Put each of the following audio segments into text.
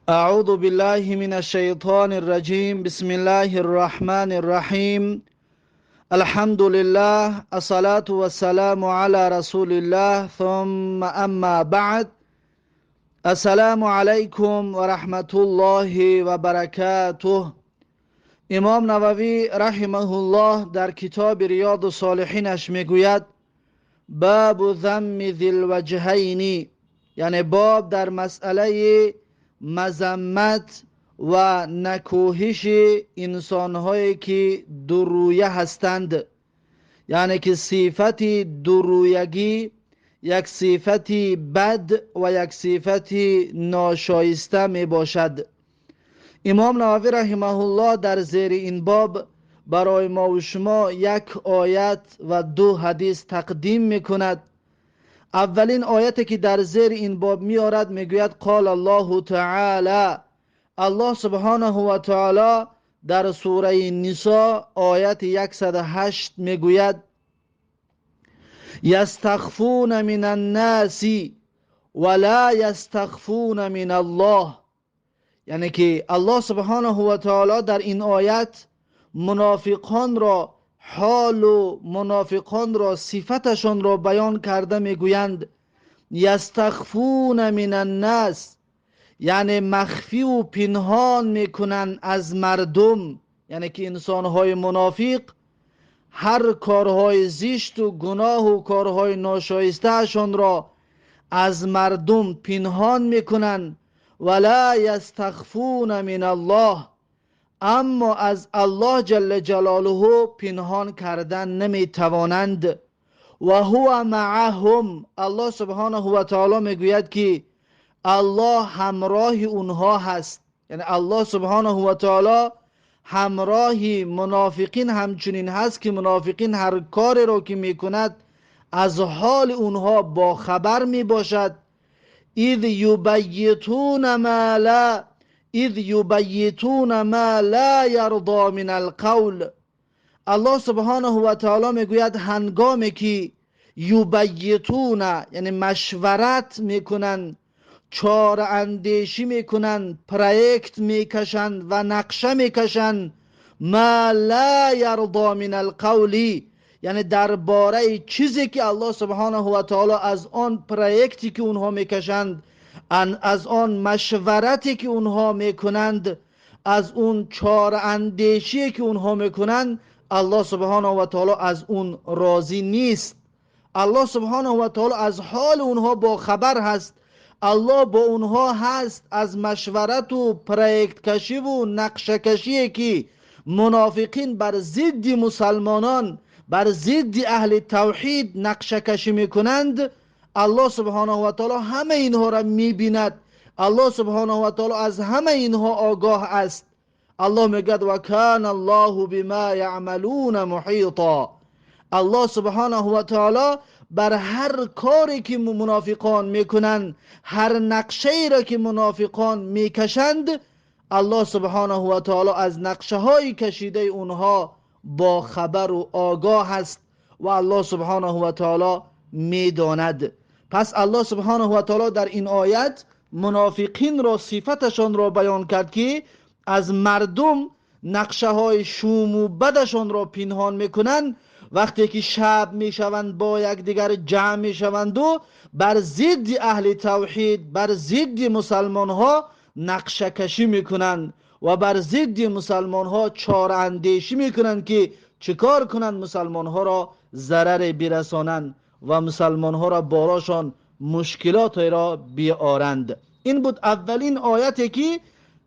أعوذ بالله من الشيطان الرجيم. بسم الله الرحمن الرحيم. الحمد لله، الصلاة والسلام على رسول الله، ثم أما بعد. السلام عليكم ورحمة الله وبركاته. امام نووی رحمه الله در کتاب ریاض الصالحینش میگوید: باب ذم ذی الوجهین، یعنی باب در مسئله مذمت و نکوهش انسانهایی که دورویه هستند، یعنی که صفت دورویگی یک صفت بد و یک صفت ناشایسته می باشد. امام نووی رحمه الله در زیر این باب برای ما و شما یک آیت و دو حدیث تقدیم می کند. اولین آیتی که در زیر این باب میارد میگوید: قال الله تعالی، الله سبحانه و تعالی در سوره نساء آیت 108 میگوید: یستخفون من الناس ولا یستخفون من الله. یعنی که الله سبحانه و تعالی در این آیت منافقان را، حال و منافقان را، صفتشان را بیان کرده میگویند: یستخفون من الناس، یعنی مخفی و پنهان میکنند از مردم. یعنی که انسانهای منافق هر کارهای زشت و گناه و کارهای ناشایستهشان را از مردم پنهان میکنند. ولا یستخفون من الله، اما از الله جل جلاله پنهان کردن نمیتوانند. و هو معهم، الله سبحانه و تعالی میگوید که الله همراه اونها هست. یعنی الله سبحانه و تعالی همراه منافقین همچنین هست که منافقین هر کاری را که میکند از حال اونها با خبر میباشد. اذ یبیتون ما لا اذ یبیتون ما لا یرضی من القول. الله سبحانه و تعالی میگوید هنگامی که یبیتون، یعنی مشورت میکنند، چاره اندیشی میکنند، پروژه میکشند و نقشه میکشند، ما لا یرضی من القول، یعنی درباره چیزی که الله سبحانه و تعالی از آن پروژه‌ای که اونها میکشند، از آن مشورتی که اونها میکنند، از اون چاره اندیشی که اونها میکنند، الله سبحانه و تعالی از اون راضی نیست. الله سبحانه و تعالی از حال اونها با خبر هست، الله با اونها هست. از مشورت و پروژه کشی و نقشه کشی که منافقین بر ضد مسلمانان، بر ضد اهل توحید نقشه کشی میکنند، الله سبحانه و تعالی همه اینها را میبیند. الله سبحانه و تعالی از همه اینها آگاه است. الله میگوید: و کان الله بما یعملون محیطا. الله سبحانه و تعالی بر هر کاری که منافقان میکنند، هر نقشه ای را که منافقان میکشند، الله سبحانه و تعالی از نقشه های کشیده اونها با خبر و آگاه است و الله سبحانه و تعالی میداند. پس الله سبحانه و تعالی در این آیت منافقین را، صفتشان را بیان کرد که از مردم نقشه های شوم و بدشان را پنهان میکنند. وقتی که شب میشوند با یکدیگر جمع میشوند و بر ضد اهل توحید، بر ضد مسلمان ها نقشه کشی میکنند و بر ضد مسلمان ها چاره اندیشی میکنند که چیکار کنند مسلمان ها را ضرر برسانند و مسلمان ها را باراشان مشکلات را بیارند. این بود اولین آیتی که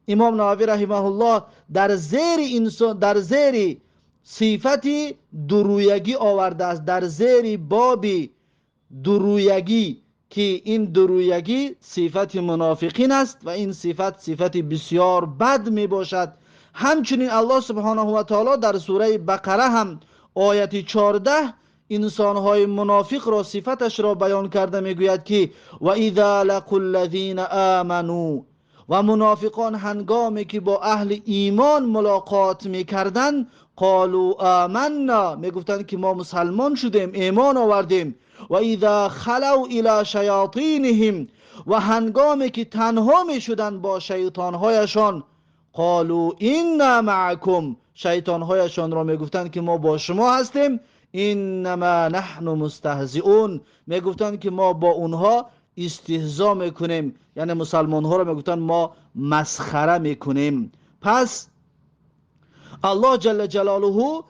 امام نووی رحمه الله در زیر انسان، در زیر صفت دورویگی آورده است، در زیر باب دورویگی که این دورویگی صفت منافقین است و این صفت صفت بسیار بد می باشد. همچنین الله سبحانه و تعالی در سوره بقره هم آیت 14 انسانهای منافق را، صفتش را بیان کرده میگوید که و اذا لقوا الذین آمنوا، و منافقان هنگامی که با اهل ایمان ملاقات میکردند، قالوا آمنا، میگفتند که ما مسلمان شدیم، ایمان آوردیم. و اذا خلوا الی شیاطینهم، و هنگامی که تنها میشدند با شیطانهایشان، قالوا انا معکم، شیطانهایشان را میگفتند که ما با شما هستیم، انما نحن مستهزئون، میگفتند که ما با اونها استهزا میکنیم، یعنی مسلمان ها را میگفتند ما مسخره میکنیم. پس الله جل جلاله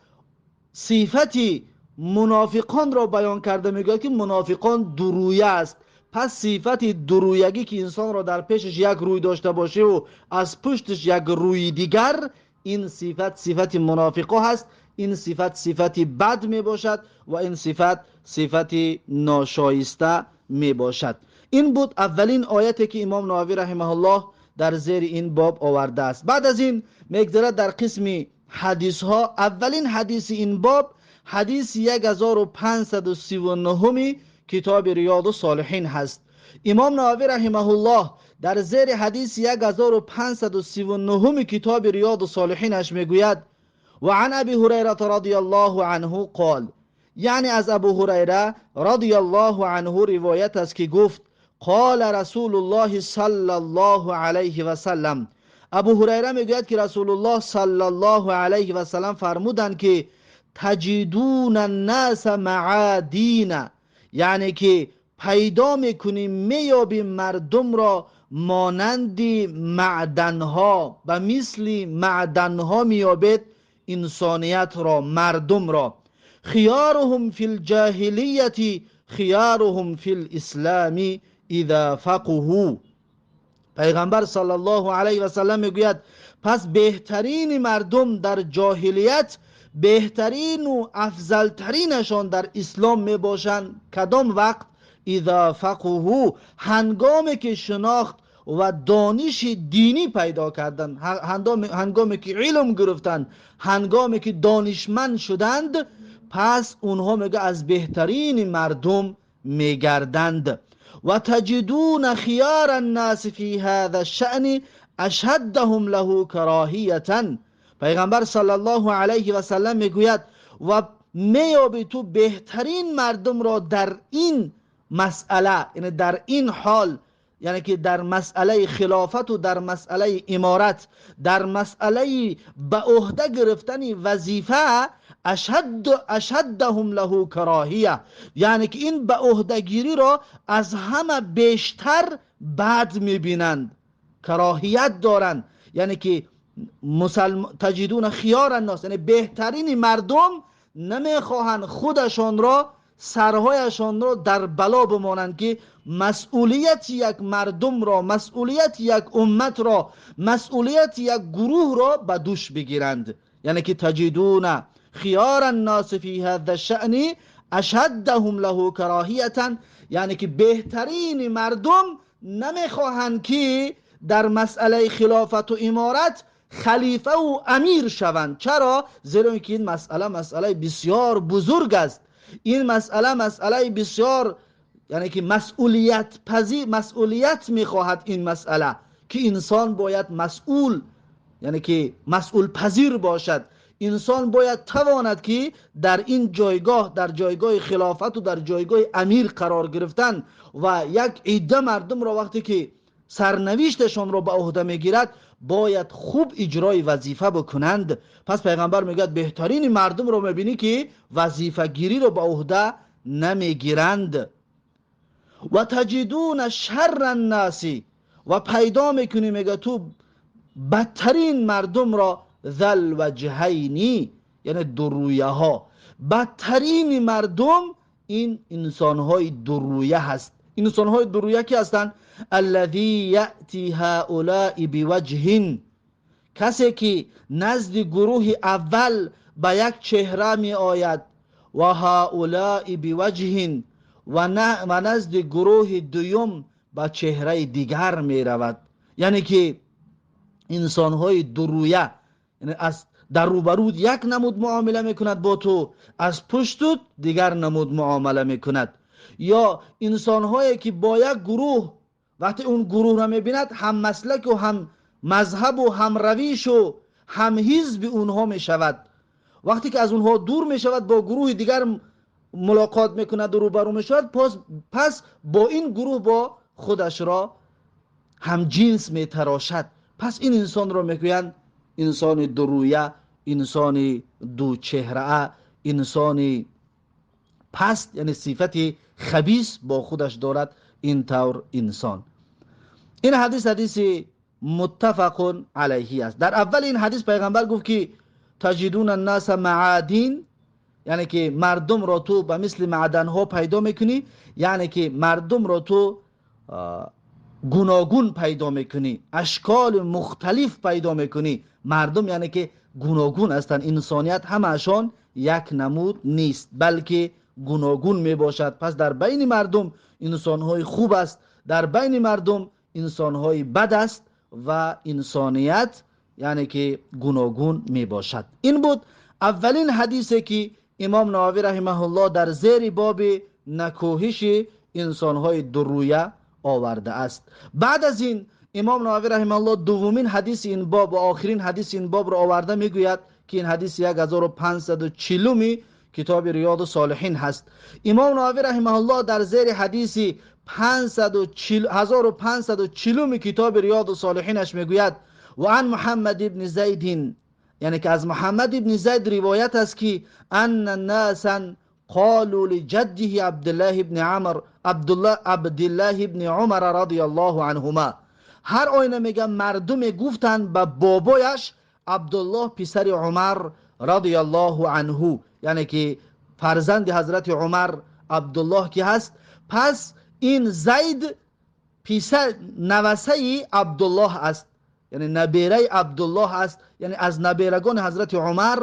صفتی منافقان را بیان کرده، میگوید که منافقان درویه است. پس صفت درویگی که انسان را در پیشش یک روی داشته باشه و از پشتش یک روی دیگر، این صفت صفت منافقا هست، این صفت صفت بد می باشد و این صفت صفت ناشایسته می باشد. این بود اولین آیتی که امام نووی رحمه الله در زیر این باب آورده است. بعد از این میگذرد در قسم حدیث ها. اولین حدیث این باب حدیث 1539 کتاب ریاض الصالحین هست. امام نووی رحمه الله در زیر حدیث 1539 کتاب ریاض الصالحینش میگوید و عن ابی هریره رضی الله عنه قال، یعنی از ابو هریره رضی الله عنه روایت است که گفت قال رسول الله صلی الله علیه و سلم. ابو هریره میگوید که رسول الله صلی الله علیه و سلم فرمودند که تجدون الناس معادین، یعنی که پیدا میکنیم، میابیم مردم را مانند معدنها، به مثل معدنها میابید انسانیت را، مردم را. خیارهم فی الجاهلیت خیارهم فی الاسلام اذا فقهوا. پیغمبر صلی الله علیه و سلم میگوید پس بهترین مردم در جاهلیت، بهترین و افضلترینشان در اسلام میباشند. کدام وقت؟ اذا فقهوا، هنگامی که شناخت و دانش دینی پیدا کردند، هنگامی که علم گرفتند، هنگامی که دانشمند شدند، پس اونها میگه از بهترین مردم میگردند. و تجدون خیار الناس فی هذا الشأن اشدهم له کراهیة. پیغمبر صلی الله علیه و سلم میگوید و میابی تو بهترین مردم را در این مسئله، یعنی در این حال، یعنی که در مسئله خلافت و در مسئله امارت، در مسئله به عهده گرفتن وظیفه، اشدهم له کراهیه، یعنی که این به عهده گیری را از همه بیشتر بد میبینند، کراهیت دارند. یعنی که تجدون خیار الناس، یعنی بهترین مردم نمیخواهند خودشان را، سرهایشان را در بلا بمانند که مسئولیت یک مردم را، مسئولیت یک امت را، مسئولیت یک گروه را به دوش بگیرند. یعنی که تجدون خیار الناس فی هذا الشأن اشدهم له کراهیة، یعنی که بهترین مردم نمیخواهند که در مسئله خلافت و امارت خلیفه و امیر شوند. چرا؟ زیرا که این مسئله مسئله بسیار بزرگ است. این مسئله مسئله بسیار، یعنی که مسئولیت پذیر، مسئولیت میخواهد این مسئله، که انسان باید مسئول، یعنی که مسئول پذیر باشد. انسان باید تواند که در این جایگاه، در جایگاه خلافت و در جایگاه امیر قرار گرفتن و یک عده مردم را وقتی که سرنوشتشان را به عهده میگیرد باید خوب اجرای وظیفه بکنند. پس پیغمبر میگه بهترین مردم را میبینی که وظیفه گیری را به عهده نمیگیرند. و تجدون شر الناس، و پیدا میکنی میگه تو بدترین مردم را، ذل وجهینی، یعنی درویه ها. بدترین مردم این انسان های درویه هست. انسان های درویه کی هستند؟ الذی یأتی هؤلاء بوجه، کسی که نزد گروه اول به یک چهره می آید، و هؤلاء بوجه، و نزد گروه دوم به چهره دیگر می رود. یعنی که انسان های درویه، یعنی از در روبرود یک نمود معامله میکند با تو، از پشتت دیگر نمود معامله میکند. یا انسان هایی که با یک گروه وقتی اون گروه را میبیند هم مسلک و هم مذهب و هم رویش و هم حزب اونها میشود، وقتی که از اونها دور میشود با گروه دیگر ملاقات میکند و روبرو میشود، پس با این گروه با худашро ҳамҷинс метарошад. Пас ин инсонро мегӯянд инсони дурӯя, инсони дучеҳраа, инсони паст, яъне сифати хабис бо худаш дорад ин тавр инсон. Ин ҳадис ҳадиси муттафақун алайҳи аст. Дар аввали ин ҳадис пайғамбар гуфт, ки таҷидуна ннаса маадин, яъне ки мардумро ту ба мисли маъданҳо пайдо мекунӣ, яъне ки мардумро ту гуногун пайдо мекунӣ, ашколи мухталиф пайдо мекунӣ. Мардум яъне ки гуногун ҳастанд, инсоният ҳамаашон як намуд нест, балки гуногун мебошад. Пас дар байни мардум инсонҳои хуб аст, дар байни мардум инсонҳои бад аст ва инсоният яъне ки гуногун мебошад. Ин буд аввалин ҳадисе, ки имом Нававӣ раҳимаҳуллоҳ дар зери боби накӯҳиши инсонҳои дуррӯя овардааст. Баъд аз ин имом Нававӣ раҳимаҳуллоҳ дуввумин ҳадиси ин боб ва охирин ҳадиси ин бобро оварда мегӯяд, ки ин ҳадиси 1540-уми китоби Риёду Солиҳин ҳаст. Имом Нававӣ раҳимаҳуллоҳ дар зери ҳадиси 1540-уми китоби Риёду Солиҳинаш мегӯяд: ва ан Муҳаммад ибни Зайдин, яъне ки аз Муҳаммад ибни Зайд ривоят аст, ки анна насан қолу лиҷаддиҳи Абдуллоҳ ибни Амр, Абдуллоҳ ибни Умар радияллоҳу анҳума. Ҳар оина мегӯям, мардуме гуфтанд ба бобояш Абдуллоҳ писари Умар радияллоҳу анҳу, яъне ки фарзанди ҳазрати Умар Абдуллоҳ ки ҳаст. Пас ин Зайд писар навасаи Абдуллоҳ аст, яъне набераи Абдуллоҳ аст, яъне аз наберагони ҳазрати Умар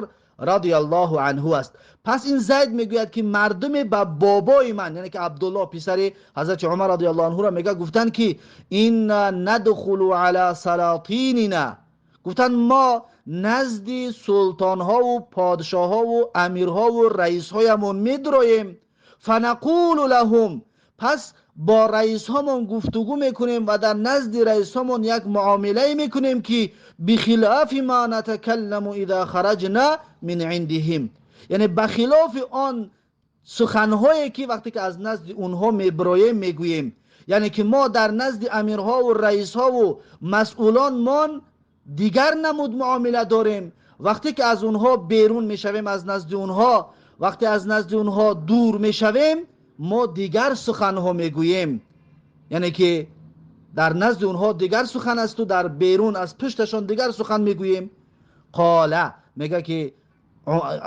радияллоҳу анҳу аст. Пас ин Зайд мегӯяд, ки мардуме ба бобои ман, яъне ки Абдуллоҳ писари ҳазрати Умар радияллоҳу анҳуро мега, гуфтанд, ки инна надхулу ала салатинина, гуфтанд мо назди султонҳову подшоҳову амирҳову раисҳоямон медуроем. Фанақулу лаҳум, пас бо раисҳомон гуфтугӯ мекунем ва дар назди раисҳомон як муомилае мекунем, ки бихилофи ма натакалламу иза хараҷна мин индиҳим, яъне ба хилофи он суханҳое, ки вақте ки аз назди онҳо мебироем мегӯем. Яъне ки мо дар назди амирҳову раисҳову масъулонмон дигар намуд муомила дорем, вақте ки аз онҳо берун мешавем, аз назди онҳо, вақте аз назди онҳо дур мешавем, мо дигар суханҳо мегӯем. Яъне ки дар назди онҳо дигар сухан асту дар берун аз пушташон дигар сухан мегӯем. Қола, мега ки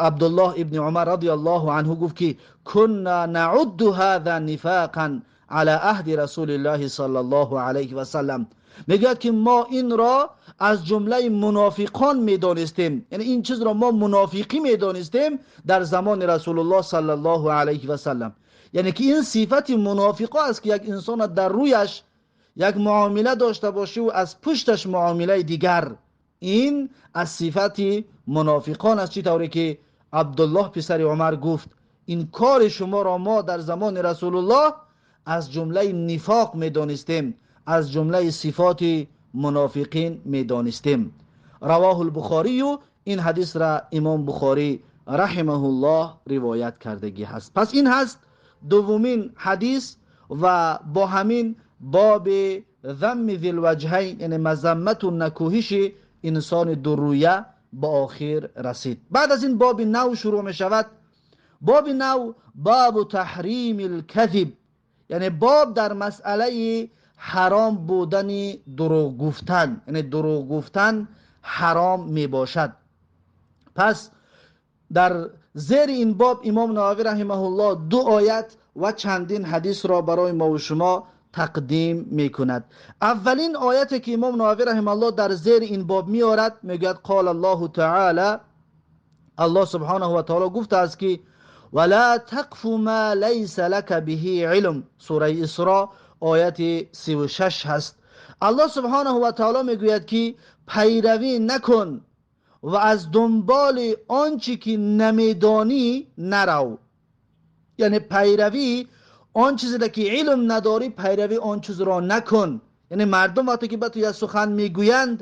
Абдуллоҳ ибни Умар радияллоҳу анҳу гуфт, ки кунна наудду ҳаза нифоқан ала аҳди расулиллоҳи саллаллоҳу алайҳи васаллам. Мегӯяд, ки мо инро аз ҷумлаи мунофиқон медонистем, яъне ин чизро мо мунофиқӣ медонистем дар замони Расулуллоҳ саллаллоҳу алайҳи васаллам. Яъне ки ин сифати мунофиқо аст, ки як инсона дар рӯяш як муомила дошта бошиву аз пушташ муомилаи дигар. Ин аз сифати мунофиқон аст. Чӣ тавре ки Абдуллоҳ писари Умар гуфт: ин кори шуморо мо дар замони Расулуллоҳ аз ҷумлаи нифоқ медонистем, аз ҷумлаи сифоти мунофиқин медонистем. Равоҳу лбухорию, ин ҳадисра имом Бухорӣ раҳимаҳуллоҳ ривоят кардагӣ ҳаст. Пас ин ҳаст дуввумин ҳадис ва бо ҳамин боби замми зилваҷҳайн, яъне мазаммату накӯҳиши инсони дуррӯя, ба охир расид. Баъд аз ин боби нав шурӯъ мешавад. Боби нав бобу таҳрими лказиб, яъне боб дар масъалаи ҳаром будани дурӯғ гуфтан, яъне дурӯғ гуфтан ҳаром мебошад. Пас дар зери ин боб имом Нававӣ раҳимаҳуллоҳ ду оят ва чандин ҳадисро барои мову шумо тақдим мекунад. Аввалин ояте, ки имом Нававӣ раҳимаҳуллоҳ дар зери ин боб меорад, мегӯяд: қола Аллоҳу таала, Аллоҳ субҳонаҳу ва таоло гуфтааст, ки вала тақфу ма лайса лака биҳи илм. Сураи Исро, ояти 36 ҳаст. Аллоҳ субҳонаҳу ва таоло мегӯяд, ки пайравӣ накун ва аз дунболи он чӣ ки намедонӣ нарав. Яъне пайравӣ он чизеро, ки илм надорӣ, пайравӣ он чизро накун. Яъне мардум вақте ки ба ту як сухан мегӯянд,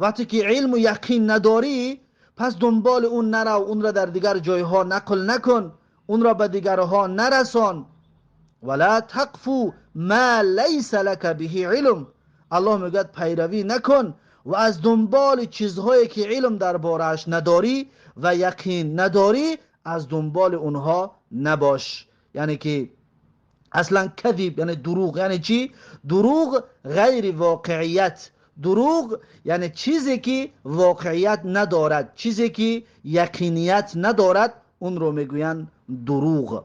вақте ки илму яқин надорӣ, пас дунболи он нарав, онро дар дигар ҷойҳо нақл накун, онро ба дигарҳо нарасон. ولا تقف ما لیس لک به علم. الله میگوید پیروی نکن و از دنبال چیزهایی که علم درباره‌اش نداری و یقین نداری از دنبال اونها نباش. یعنی که اصلا کذب یعنی دروغ، یعنی چی؟ دروغ غیر واقعیت، دروغ یعنی چیزی که واقعیت ندارد، چیزی که یقینیت ندارد، اون رو میگویند دروغ.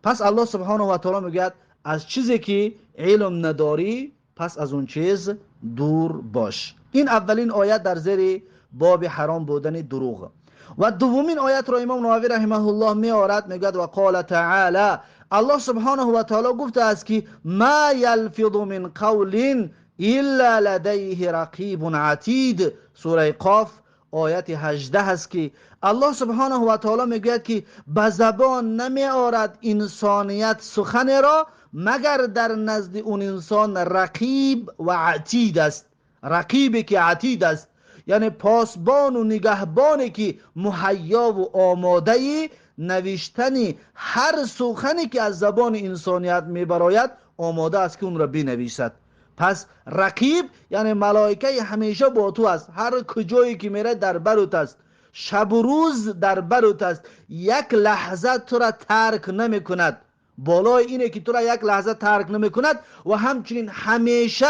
پس الله سبحانه و تعالی میگوید از چیزی که علم نداری پس از اون چیز دور باش. این اولین آیت در زیر باب حرام بودن دروغ. و دومین آیت را امام نووی رحمه الله میآورد، میگوید و قال تعالی، الله سبحانه و تعالی گفته است که ما یلفظ من قول الا لدیه رقیب عتید. سوره قاف آیت 18 است که الله سبحانه و تعالی میگوید که به زبان نمیآورد انسانیت سخن را مگر در نزد اون انسان رقیب و عتید است. رقیبی که عتید است یعنی پاسبان و نگهبانی که مهیا و آماده نوشتن هر سخنی که از زبان انسانیت میبراید آماده است که اون را بنویسد. پس رقیب یعنی ملائکه همیشه با تو است، هر کجایی که میره در برت است، شب و روز در برت است، یک لحظه تو را ترک نمی کند. بالای اینه که تو را یک لحظه ترک نمی کند و همچنین همیشه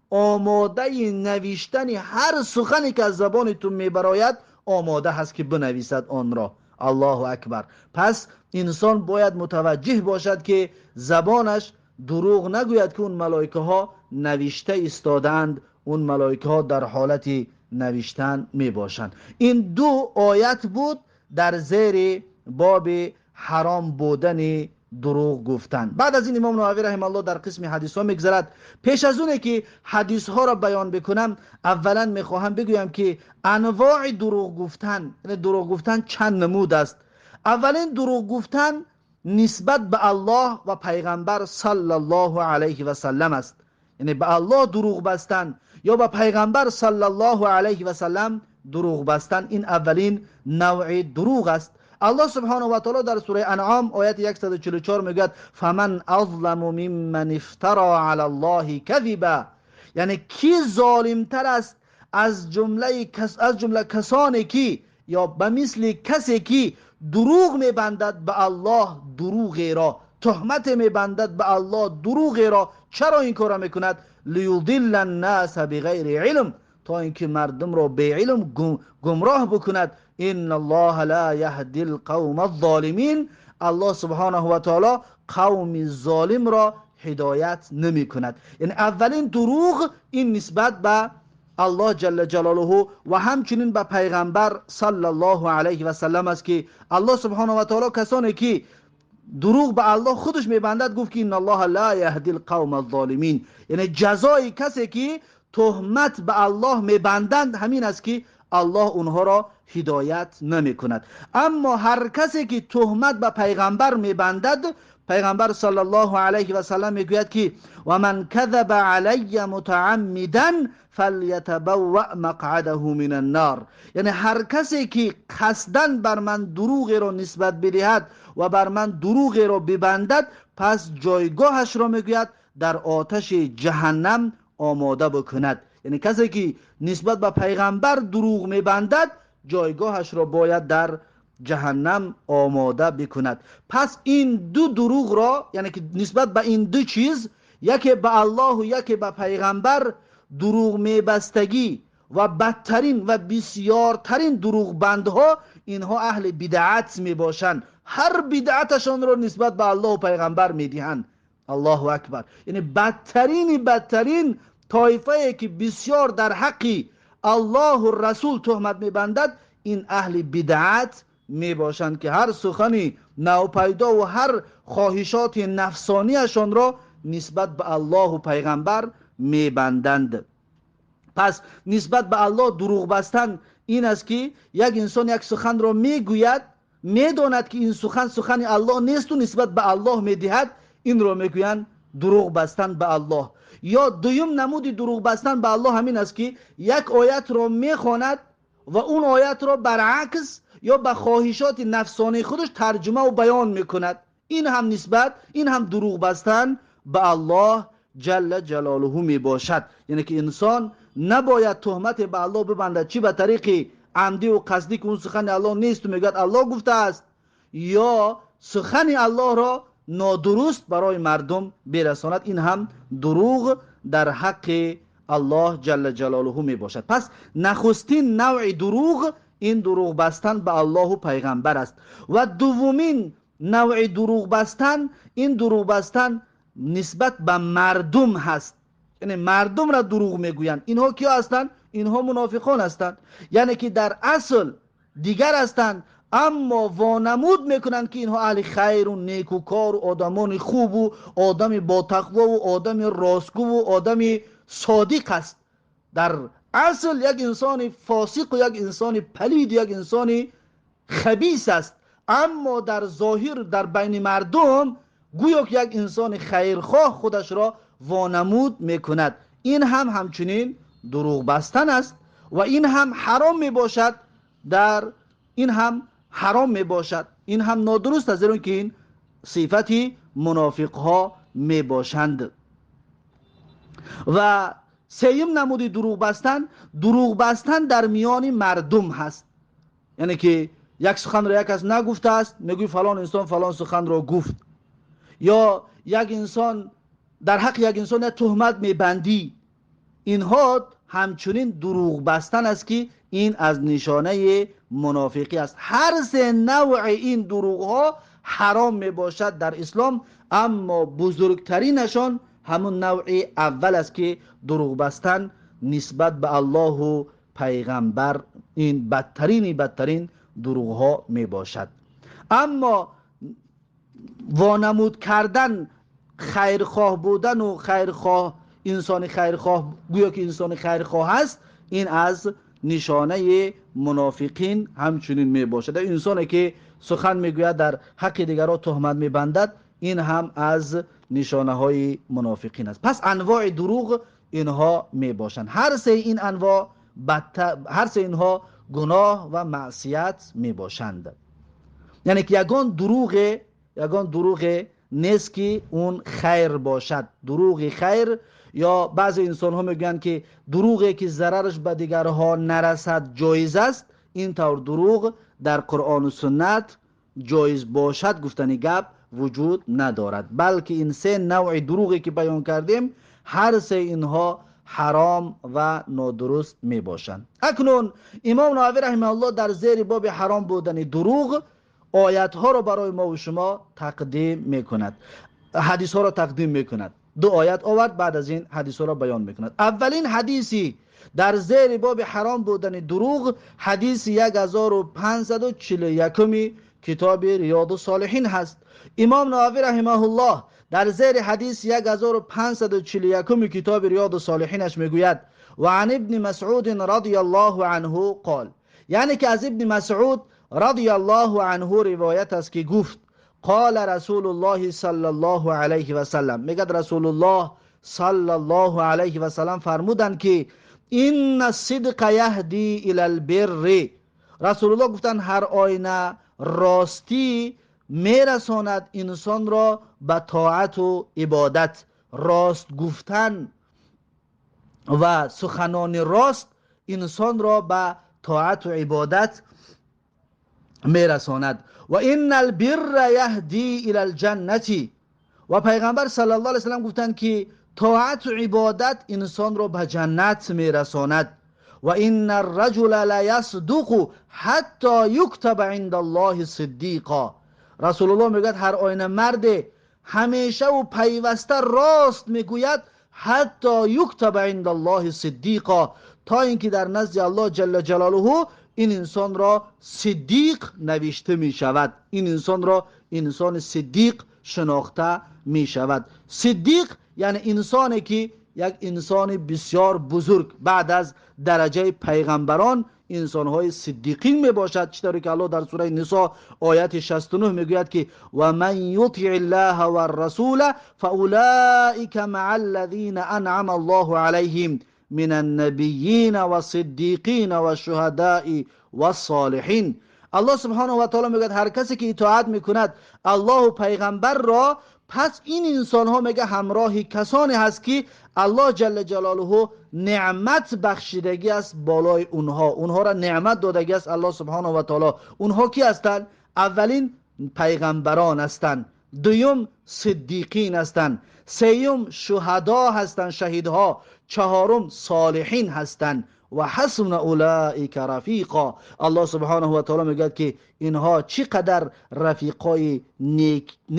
آماده نوشتن هر سخنی که از زبان تو میبراید آماده هست که بنویسد آن را. الله اکبر. پس انسان باید متوجه باشد که زبانش دروغ نگوید که اون ملائکه ها نوشته ایستادند، اون ملائکه ها در حالت نوشتن می باشند. این دو آیت بود در زیر باب حرام بودن دروغ گفتن. بعد از این امام نووی رحمه الله در قسم حدیث ها میگذرد. پیش از اونه که حدیث ها را بیان بکنم، اولا میخواهم بگویم که انواع دروغ گفتن، یعنی دروغ گفتن چند نمود است. اولین دروغ گفتن نسبت به الله و پیغمبر صلی الله علیه و سلم است. یعنی به الله دروغ بستن یا به پیغمبر صلی الله علیه و سلم دروغ بستن، این اولین نوع دروغ است. الله سبحانه و تعالی در سوره انعام آیت 144 میگوید فمن اظلم ممن افترا علی الله کذبا، یعنی کی ظالمتر است از جمله کسانی که یا به مثل کسی که دروغ میبندد به الله دروغی را، تهمت میبندد به الله دروغی را. چرا این کار را میکند؟ لیضل الناس بغیر علم، تا اینکه مردم را به علم گمراه بکند. ان الله لا یهدی القوم الظالمین، الله سبحانه و تعالی قوم ظالم را هدایت نمی کند. یعنی اولین دروغ این نسبت به الله جل جلاله و همچنین به پیغمبر صلی الله علیه و سلم است که الله سبحانه و تعالی کسانی که دروغ به الله خودش میبندد گفت که ان الله لا یهدی القوم الظالمین، یعنی جزای کسی که تهمت به الله میبندند همین است که الله اونها را هدایت نمی کند. اما هر کسی که تهمت به پیغمبر میبندد، پیغمبر صلی الله علیه و سلم میگوید که و من کذب علی متعمدا فلیتبوأ مقعده من النار، یعنی هر کسی که قصداً بر من دروغ را نسبت بدهد و بر من دروغ را ببندد، پس جایگاهش را میگوید در آتش جهنم آماده بکند. یعنی کسی که نسبت به پیغمبر دروغ میبندد جایگاهش را باید در جهنم آماده بکند. پس این دو دروغ را، یعنی که نسبت به این دو چیز، یکی به الله و یکی به پیغمبر دروغ میبستگی و بدترین و بسیارترین دروغ بندها، اینها اهل بدعت میباشند. هر بدعتشان را نسبت به الله و پیغمبر میدهند. الله اکبر. یعنی بدترین طایفه که بسیار در حق الله و رسول تهمت میبندد، این اهل بدعت میباشند که هر سخنی نوپیدا و هر خواهشات نفسانیشان را نسبت به الله و پیغمبر میبندند. پس نسبت به الله دروغ بستن این است که یک انسان یک سخن را میگوید، میداند که این سخن سخن الله نیست و نسبت به الله میدهد، این را میگویند دروغ بستن به الله. یا دویم نمود دروغ بستن به الله همین است که یک آیت را میخواند و اون آیت را برعکس یا به خواهشات نفسانی خودش ترجمه و بیان میکند. Ин ҳам нисбат, ин ҳам дурӯғ бастан ба Аллоҳ ҷалла ҷалолаҳу мебошад. Яъне ки инсон набояд туҳмате ба Аллоҳ бибандад, чӣ ба тариқи амдӣ ва қасдӣ, ки он сухани Аллоҳ нест ва мегӯяд Аллоҳ гуфтааст, ё сухани Аллоҳро нодуруст барои мардум бирасонад. Ин ҳам дурӯғ дар ҳаққи Аллоҳ ҷалла ҷалолаҳу мебошад. Пас нахустин навъи дурӯғ ин дурӯғ бастан ба Аллоҳу пайғамбар аст ва дуввумин навъи дурӯғ бастан ин дурӯғ бастан нисбат ба мардум ҳаст. Яъне мардумро дурӯғ мегӯянд. Инҳо киё ҳастанд? Инҳо мунофиқон ҳастанд. Яъне ки дар асл дигар ҳастанд, аммо вонамуд мекунанд, ки инҳо аҳли хайру некукору одамони хубу одами ботақвову одами ростгӯву одами содиқ аст. Дар асл як инсони фосиқу як инсони палиду як инсони хабис аст, аммо дар зоҳир дар байни мардум гӯё ки як инсони хайрхоҳ худашро вонамуд мекунад. Ин ҳам ҳамчунин дурӯғ бастан аст ва ин ҳам ҳаром мебошад. Дар ин ҳам ҳаром мебошад, ин ҳам нодуруст аст, зеро ки ин сифати мунофиқҳо мебошанд. Ва сеюм намуди дурӯғ бастан, дурӯғ бастан дар миёни мардум ҳаст. Яъне ки як суханро як кас нагуфтааст, мегӯй фалон инсон фалон суханро гуфт, ё як инсон дар ҳаққи як инсон як туҳмат мебандӣ. Инҳо ҳамчунин дурӯғ бастан аст, ки ин аз нишонаи мунофиқӣ аст. Ҳар се навъи ин дурӯғҳо ҳаром мебошад дар ислом, аммо бузургтаринашон ҳамун навъи аввал аст, ки дурӯғ бастан нисбат ба Аллоҳу пайғамбар, ин бадтарини бадтарин дурӯғҳо мебошад. Аммо вонамуд кардан, хайрхоҳ будан ва хайрхоҳ, инсони хайрхоҳ гӯё ки инсони хайрхоҳ аст, ин аз нишонаи мунофиқин ҳамчунин мебошад. Инсоне ки сухан мегӯяд, дар ҳаққи дигарон туҳмат мебандад, ин ҳам аз нишонаҳои мунофиқин аст. Пас анвои дурӯғ инҳо мебошанд. Ҳар се ин анвоъ бадтар, ҳар се инҳо гуноҳ ва маъсият мебошанд. Яъне ки ягон дурӯғе нест, ки он хайр бошад. Дурӯғи хайр, ё баъзе инсонҳо мегӯянд, ки дурӯғе ки зарараш ба дигарҳо нарасад ҷоиз аст. Ин тавр дурӯғ дар Қуръону суннат ҷоиз бошад гуфтани гап вуҷуд надорад, балки ин се навъи дурӯғе ки баён кардем, ҳар се инҳо ҳаром ва нодуруст мебошанд. Акнун имом Нававӣ раҳимаҳуллоҳ дар зери боби ҳаром будани дурӯғ оятҳоро барои мо ва шумо тақдим мекунад, ҳадисҳоро тақдим мекунад. Ду оят овард, баъд аз ин ҳадисҳоро баён мекунад. Аввалин ҳадиси дар зери боби ҳаром будани дурӯғ ҳадиси 1541 китоби Риёду Солиҳин ҳаст. Имом Нававӣ раҳимаҳуллоҳ дар зери ҳадиси 1541 китоби Риёду Солиҳинаш мегӯяд: ва ан ибни Масъудин радияллоҳу анҳу қол, яъне ки аз Ибни Масъуд радияллоҳу анҳу ривоят аст, ки гуфт: қола Расулуллоҳи саллаллоҳу алайҳи васаллам, мегӯяд Расулуллоҳ саллаллоҳу алайҳи васаллам фармуданд, ки инна сидқа яҳди илал бирри. Расулуллоҳ гуфтанд, ҳар оина ростӣ мерасонад инсонро ба тоату ибодат. Рост гуфтан ва суханони рост инсонро ба тоату ибодат мерасонад. Ва иннал бирра яҳди илал ҷаннати. Ва пайғамбар саллаллоҳу алайҳи васаллам гуфтанд, ки тоату ибодат инсонро ба ҷаннат мерасонад. Ва инна арраҷула ла ясдуқу ҳатто юктаба индаллоҳи сиддиқо. Расулуллоҳ мегӯяд, ҳар оина марде ҳамешаву пайваста рост мегӯяд, ҳатто юктаба индаллоҳи сиддиқо, то ин ки дар назди Аллоҳ ҷалла ҷалолуҳу ин инсонро сиддиқ навишта мешавад, ин инсонро инсони сиддиқ шинохта мешавад. Сиддиқ яъне инсоне ки як инсони бисёр бузург, баъд аз дараҷаи пайғамбарон инсонҳои сиддиқин мебошад. Чӣ тавре ки Аллоҳ дар сураи Нисо ояти 69 мегӯяд, ки ва ман ютиъ иллаҳа варрасула фаулаика маа аллазина анъама Аллоҳу алайҳим мин аннабийина вассиддиқина вашшуҳадаи вассолиҳин. Аллоҳ субҳонаҳу ва таъоло мегӯяд ҳар касе ки итоат мекунад Аллоҳу пайғамбарро, пас ин инсонҳо мега ҳамроҳи касоне ҳаст ки Аллоҳ ҷалла ҷалолуҳу неъмат бахшидагӣ аст болои онҳо, онҳоро неъмат додагӣ аст Аллоҳ субҳонаҳу ва таъоло. Онҳо ки ҳастанд? Аввалин пайғамбарон ҳастанд, дуюм сиддиқин ҳастанд, сеюм шуҳадо ҳастанд, шаҳидҳо, чаҳорум солиҳин ҳастанд. Ва ҳасуна улаика рафиқо. Аллоҳ субҳонаҳу ва таъоло мегӯяд ки инҳо чӣ қадар рафиқои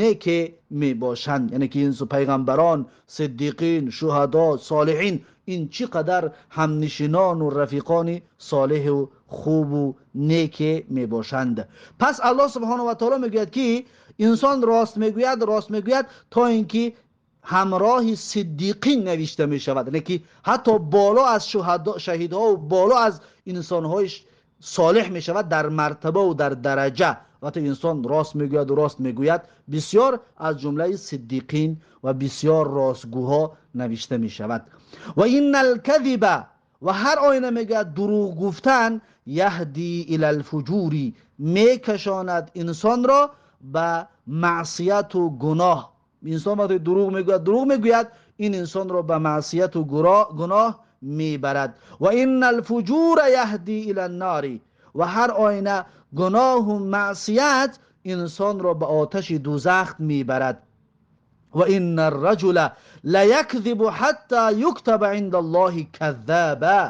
неке мебошанд, яъне ки ин пайғамбарон, сиддиқин, шуҳадо, солиҳин, ин чӣ қадар ҳамнишинону рафиқони солиҳу хубу неке мебошанд. Пас Аллоҳ субҳонаҳу ва таъоло мегӯяд ки инсон рост мегӯяд, рост мегӯяд то инки ҳамроҳи сиддиқин навишта мешавад, яъне ки ҳатто боло аз шаҳидҳо ва боло аз инсонҳои солиҳ мешавад дар мартаба ва дар дараҷа. Вақте инсон рост мегӯяд ва рост мегӯяд, бисёр аз ҷумлаи сиддиқин ва бисёр ростгӯҳо навишта мешавад. Ва инна алказиба, ва ҳар оина мегӯяд дурӯғ гуфтан, яҳди ила алфуҷури, мекашонад инсонро ба маъсияту гуноҳ. Инсон вақте дурӯғ мегӯяд, дурӯғ мегӯяд, ин инсонро ба маъсияту гуноҳ мебарад. Ва инна алфуҷура яҳди ила аннори, ва ҳар оина гуноҳу маъсият инсонро ба оташи дузах мебарад. Ва инна арраҷула лаякзибу ҳатта юктаба инда Аллоҳи каззаба,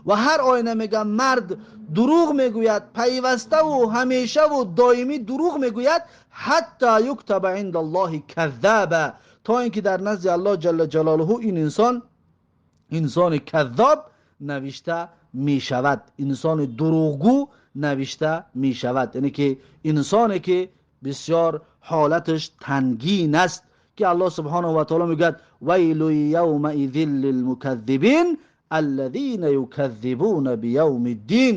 ва ҳар оина мегӯяд мард дурӯғ мегӯяд пайваставу ҳамешаву доимӣ дурӯғ мегӯяд, ҳатта юктаба инда Аллоҳи каззаба, то ин ки дар назди Аллоҳ ҷалла ҷалолуҳу ин инсон инсони каззоб навишта мешавад, инсони дурӯғгӯ навишта мешавад, яъне ки инсоне ки бисёр ҳолаташ тангин аст, ки Аллоҳ субҳонаҳу ва таъоло мегӯяд вайлу явмаизин лилмуказзибин аллазина юказзибуна биявми ддин.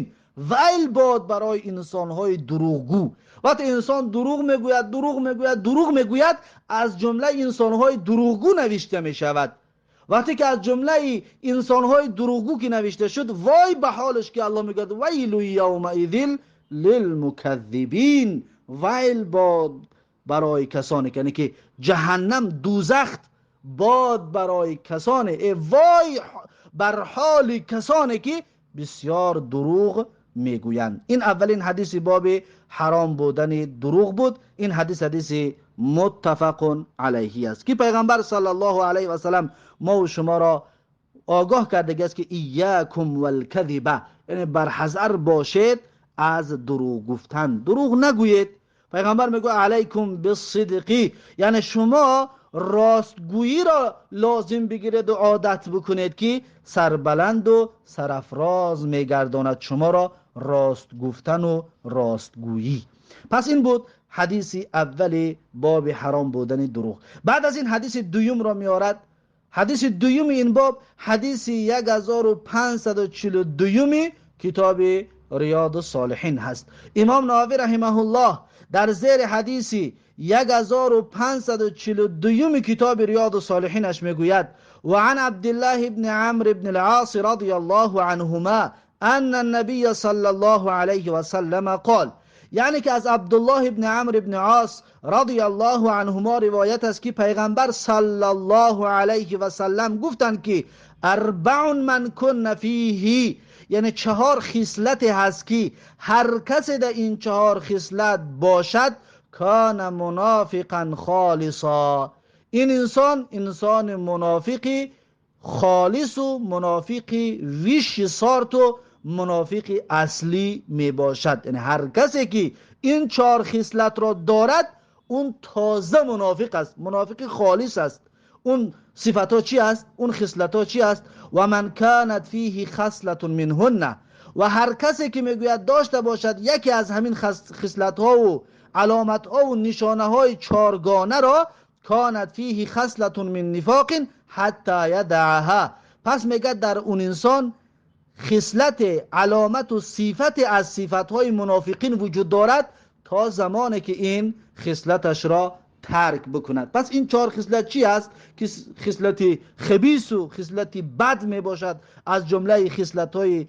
Вайл бод барои инсонҳои дурӯғгӯ. Вақте инсон дурӯғ мегӯяд, дурӯғ мегӯяд, дурӯғ мегӯяд, аз ҷумлаи инсонҳои дурӯғгӯ навишта мешавад. Вақте ки аз ҷумлаи инсонҳои дурӯғгӯ ки навишта шуд, вой ба ҳолаш ки Аллоҳ мегӯяд вайлу явмаизин лилмуказзибин, вайл бод барои касоне ки, яъне ки ҷаҳаннам, дузах бод барои касоне, вой бар ҳоли касоне ки бисёр дурӯғ мегӯянд. Ин аввалин ҳадиси боби ҳаром будани дурӯғ буд. Ин ҳадис ҳадиси муттафақун алайҳи аст ки пайғамбар саллаллоҳу алайҳи васаллам мо шуморо огоҳ кардагиаст ки иякум валказиба, яъне барҳазар бошед аз дурӯғ гуфтан, дурӯғ нагӯед. Пайғамбар мегӯяд алайкум биссидқи, яъне шумо ростгӯиро лозим бигиред ва одат бикунед ки сарбаланду сарафроз мегардонад шуморо рост гуфтану ростгӯӣ. Пас ин буд ҳадиси аввали боби ҳаром будани дурӯғ. Баъд аз ин ҳадиси дуюмро меорад. Ҳадиси дуюми ин боб ҳадиси 1542 китоби Риёду Солиҳин ҳаст. Имом Нававӣ раҳимаҳуллоҳ дар зери ҳадиси 1542 китоби Риёду Солиҳинаш мегӯяд: ва ан Абдуллоҳ ибни Амр ибни ал-Ос радияллоҳу анҳума анна ан-набийя саллаллоҳу алайҳи васаллама қол, яъне ки аз Абдуллоҳ ибни Амр ибни Ос радияллоҳу анҳума ривоят аст ки пайғамбар саллаллоҳу алайҳи васаллам гуфтанд ки арбаун ман кунна фиҳи, яъне чаҳор хислате ҳаст ки ҳар касе дар ин чаҳор хислат бошад кана мунофиқан холисо, ин инсон инсони мунофиқи холису мунофиқи виши сорту мунофиқи аслӣ мебошад. Яъне ҳар касе ки ин чаҳор хислатро дорад, он тоза мунофиқ аст, мунофиқи холис аст. Он сифатҳо чи аст? Он хислатҳо чи аст? Ва ман канат фиҳи хаслатун минҳунна, ва ҳар касе ки мегӯяд дошта бошад яке аз ҳамин хислатҳову аломатҳову нишонаҳои чоргонаро, канат фиҳи хаслатун мин нифоқин ҳатта ядааҳа, пас мегӯяд дар он инсон хислате, аломату сифате аз сифатҳои мунофиқин вуҷуд дорад то замоне ки ин хислаташро тарк бикунад. Пас ин чор хислат чи аст ки хислати хабису хислати бад мебошад, аз ҷумлаи хислатҳои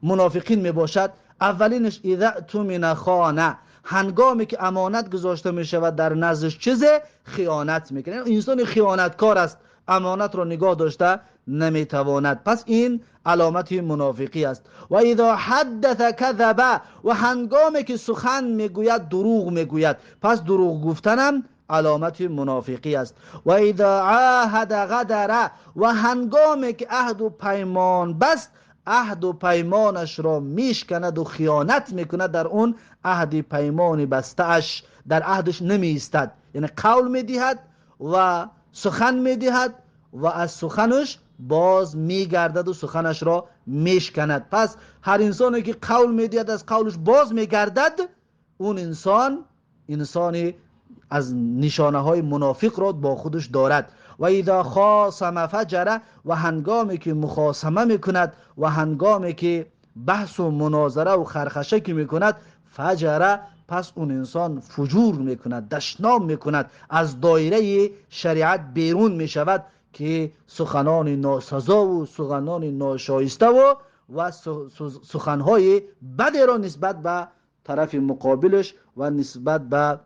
мунофиқин мебошад? Аввалинаш اذا اؤتمن خان، هنگامی که امانت گذاشته می شود در نزدش چیز، خیانت میکنه. انسان خیانتکار است، امانت را نگاه داشته نمیتواند. پس این علامت منافقی است. و اذا حدث کذب، و هنگامی که سخن میگوید دروغ میگوید. پس دروغ گفتنم علامت منافقی است. و اذا عاهد غدر، و هنگامی که عهد و پیمان بست، عهد و پیمانش را میشکند و خیانت میکند در اون عهد پیمان بسته اش، در عهدش نمی ایستد. یعنی قول میدهد و سخن میدهد و از سخنش باز میگردد و سخنش را میشکند. پس هر انسانی که قول میدهد از قولش باز میگردد، اون انسان انسانی از نشانه های منافق را با خودش دارد. و اذا خاصم فجر، و هنگامی که مخاصمه میکند و هنگامی که بحث و مناظره و خرخشه که میکند، فجر، پس اون انسان فجور میکند، دشنام میکند، از دایره شریعت بیرون میشود که سخنان ناسزا و سخنان ناشایسته و سخنهای بدی را نسبت به طرف مقابلش و نسبت به